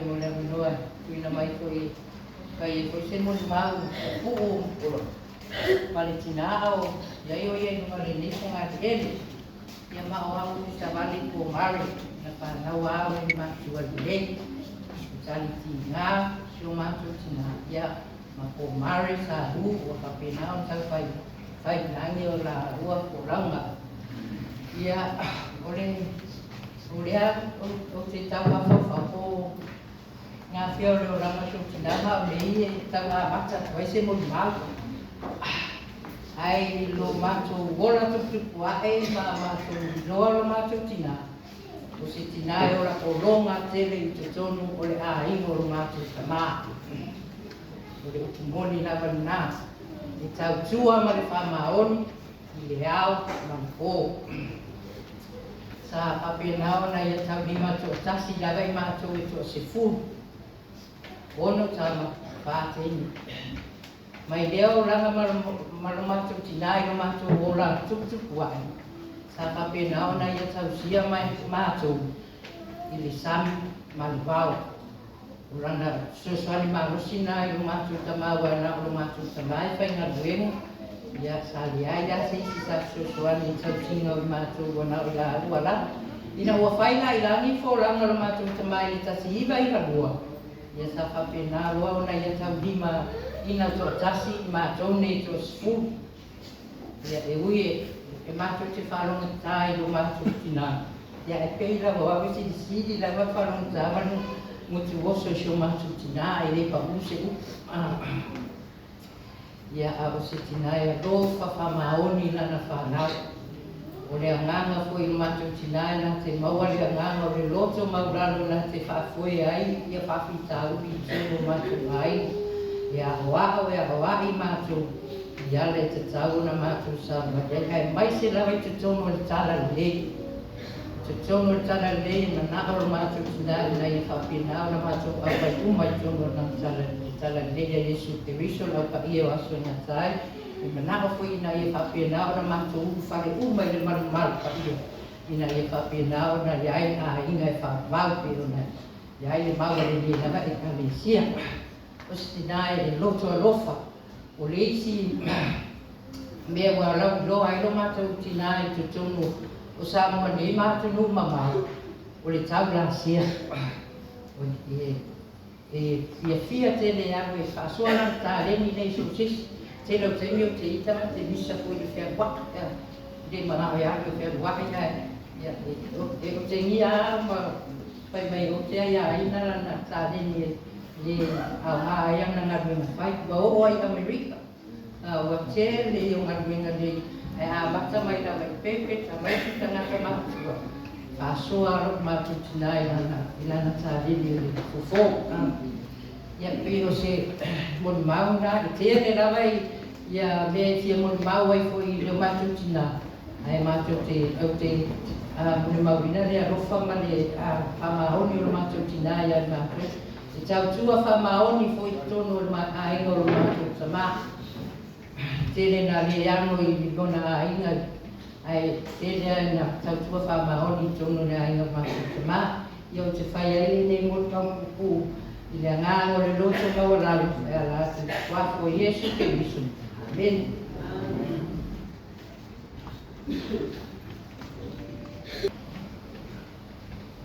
Mo le avanoa e tuuina mai foi e fai ai foi se molimau puupuu ma le tina a o i ai o ia i luga o lenei fogaaliele. Ia ma o au o Savali po o Mary na fanau a au e matua lelei. O tali tiga si o matou tina ia ma po Mary sa lu ua faapena ona tau fai fai lagi o laua folauga. Ia o le O lea ou te tau mafaufau po o gafea o le olaga o si ou tina ma au nei e tau amata atu ai se molimau. Ae i lo matou ola tuputupu ae ma matou iloa lo matou tina, o se tina e ola pologa tele i totonu o le aiga o lo matou tama. O le upu moni lava lena, e tautua ma le faamaoni i le ao ma le po. Sa faapena ona ia taulima toatasi lava i matou e toasefulu, ono tama, fa teine. Mai lea olaga ma lo matou tina i lo matou ola tuputupu ae, sa faapena ona ia tausia matou i le sami ma le vao. O lana fesoasoani malosi na i lo matou tama aua na o lo matou tama e faigaluega, ia sa leai la se isi sa fesoasoani i tausiga o i matou ua na o i laua lava. Ina ua fai la i lagi folauga lo matou tama i le 1992, ia sa faapena loa ona ia taulima ina toatasi i matou nei toasefulu. Ia, e ui e matou te faalogotā i lo matou tina, ia e pei lava o au e silisili lava le faalogotā ma le gutu oso i si o matou tina, e le paʻu se upu. Ia, a o se tina e alofa faamaoni i lana fanau. O le agaga foi o lo matou tina e na te maua le agaga o le loto maulalo na te faafoe ai ia faafitauli i totonu o matou aiga, e aoao e aoai matou i ala e tatau ona matou savali ai, aemaise lava i totonu o le Talalelei. I totonu o le Talalelei e manao lo matou tina ina ia faapena ona matou auai uma i totonu o lana Talalelei a Iesu Keriso, le Au Paia o aso e gata ai. E manao foi ina ia faapena ona matou ulufale uma i le malumalu paia, ina ia faapena ona i ai aiga e faavavau pei ona i ai le mau a lenei lava Ekalesia. O se tina e loto alofa. O le isi mea ua lauiloa ai lo matou tina i totonu o Samoa nei ma atunuu mamao, o le taulasea. E fiafia tele au e faasoa lana taleni nei so o se isi. Tele o taimi ou te ita ma te misa foi i le fealuai. E le manao e alu e fealuai ae ia, e otegia lava ma fai mai ou te aiaina lana taleni e le aoga ai ana galuega fai. Ua oo ai i Amerika, ua tele ia o galuega nei, ae amata mai lava i pepe, tamaiti, tagata matutua, faasoa lou matou tina i lana, i lana taleni o le fofo. Ia, pei o se molimau na, e tele lava ia mea e fia molimau ai foi i lo matou tina, ae matou te, ou te molimauina le alofa ma le faamaoni o lo matou tina ia i matou. E tautua faamaoni foi i totonu o le aiga o lo matou tama. Tele na le ano i lona aiga, ae tele lava ina tautua faamaoni i totonu o le aiga o lo matou tama. Ia ou te fai ai lenei molimau puupuu i le agaga o le loto maualalo e ala atu i le Suafa o Iesu Keriso. Amene.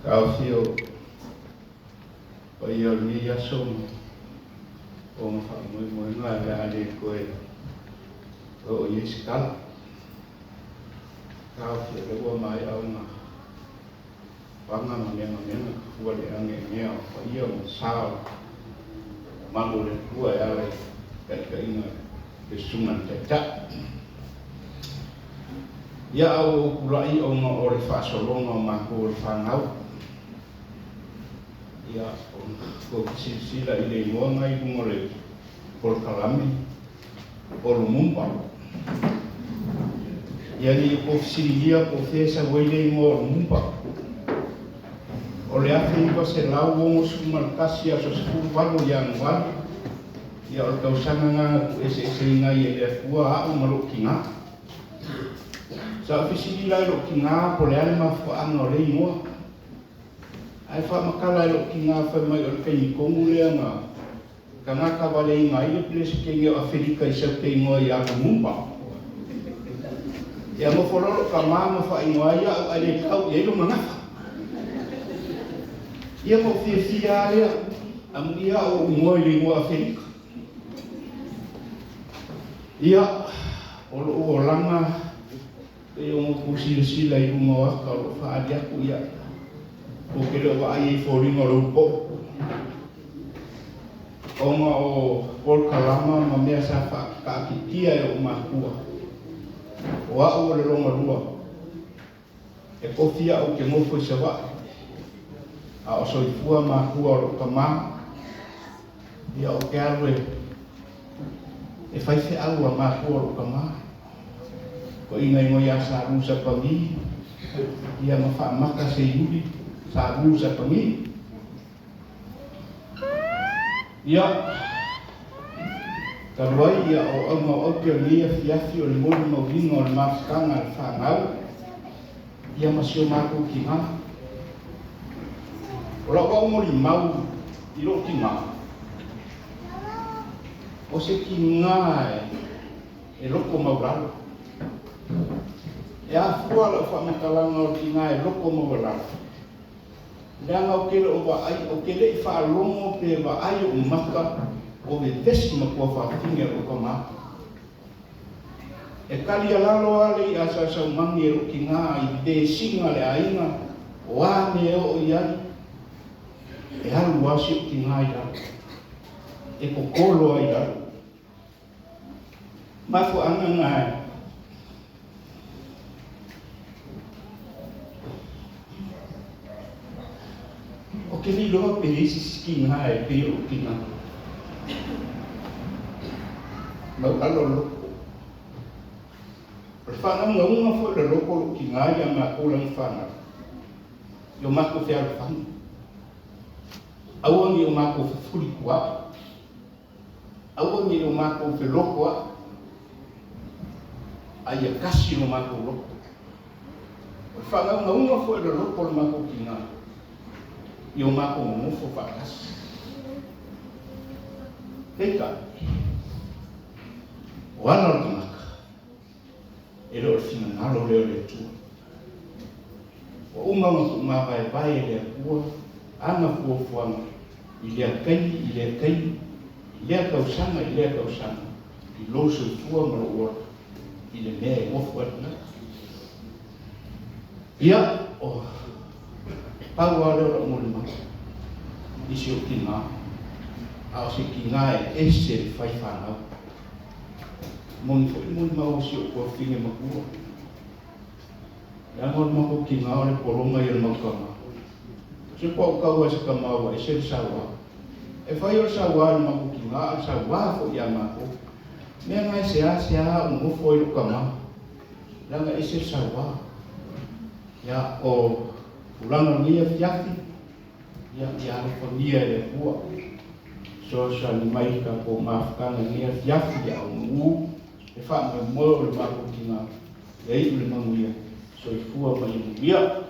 Taofia o paia o lenei aso ma ona faamoemoega o le a le toe oo i ai se tala. Taofia o lea ua maea ona paga ma megamega ka fua le ageagea o paia ma sa o malu o le Atua e ala i taitaiga le Susuga i le Taitai. Ia a ua ou tulai ona o le faasologa o matou o le fanau. Ia, tou te silasila i le igoa na i luga o le polokalame o Lumumba. Ia ne i outou fesiligia po o fea e sau ai le igoa o Lumumba. O le 1961 aso 18 o Ianuari, ia o le tausaga lena na tuueseeseina ai e le Atua au ma lou tina. Sa ou fesili la i lou tina po o le a le mafuaaga o lea igoa. Ae faamatala e lou tina fai mai o le taimi tonu lea na tagatavaleina ai le Peresetene o Afelika i sau teigoa ia Lumumba. Ia nofo loa lou tama ma faaigoa ai au ae le tau i ai lona gafa. Ia na ou fiafia lava lea, amuia au ou igoa i le igoa Afelika. Ia, o lou olaga pei ona outou silasila i luga o ata o lo o faaali atu, ia, ou te le o vaai ai i foliga o le ulupo'o, ona o polokalama ma mea sa faataatitia e o'u matua, o a'u o le lona lua, e tofi a'u ou te nofo i Sava'i, a o soifua matua o lo'u tamā, ia ou te alu e e fai fe'au a matua o lo'u tamā, toeaina igoa ia Salu Sapagi, ia ma Faamata Seiuli Salu Sapagi. Ia, talu ai ia o auga o aute o lenei afiafi o le molimauina o le mafutaga a le fanau, ia ma si o matou tina. O lau au molimau i lou tina, o se tina e loko maualalo. E afua lau faamatalaga o le tina e loko maualalo, leaga ou te le o vaai, ou te le i faalogo pe vaai ou maka o vevesi matua fafine o lou tama. E kali alalo lava le i'a sausaumagi e lou tina i vesiga a le aiga, o a mea e oo i ai, e alu lava si ou tina i lalo, e totolo ai i lalo. Mafuaaga na e ou te le iloa pe i ai se isi tina e pei o lou tina. Maualalo le loto. O le faanaunauga foi o le loto o lou tina ia matou lana fanau, i o matou fealofani. Aua ne i o matou fefulitua'i. Aua ne i o matou felotoa'i, a ia tasi lo matou loto. O le faanaunauga foi o le loto o le matou tina, ia o matou nonofo faatasi. Peitai, o ala o le tagata, e le o le finagalo lea o le Atua. Ua uma ona tuumavaevae e le Atua ana fuafuaga i lea taimi, i lea taimi, i lea tausaga, i lea tausaga, i lou soifua ma lou ola, i le mea e nofo ai le tagata. Ia, o pau lava lea o lau molimau i si ou tina, a o se tina e ese le fai fanau. Moni foi le molimau a si ou tuafafine matua, leaga o le matou tina o le pologa ia o le mau tama. Se po au tau ai se tama ua ese le sauā. E fai o le sauā i le matou tina, a o le sauā foi ia matou. Mea na e seāseā ou nofo ai i lou tama, leaga e ese le sauā. Ia, o tulaga o lenei afiafi, ia, ia alofagia e le Atua. Fesoasoani mai i le tatou mafutaga i lenei afiafi, ia auguu le faamoemoe o le matou tina, ia iu le manuia, soifua ma ia manuia.